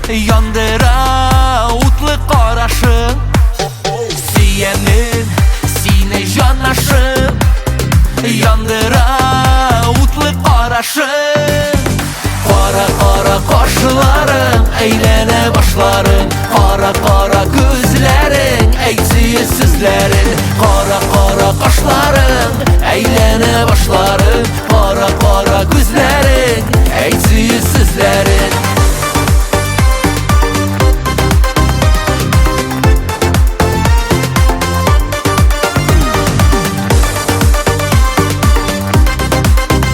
Яндыра утлы карашың. Сөямин сине, җанашым. Яндыра утлы карашың. Кара, кара кашларың, әйләнә башларың. Кара, кара күзләрең, әйт сүзләрен. Кара, кара кашларың, әйләнә башларың.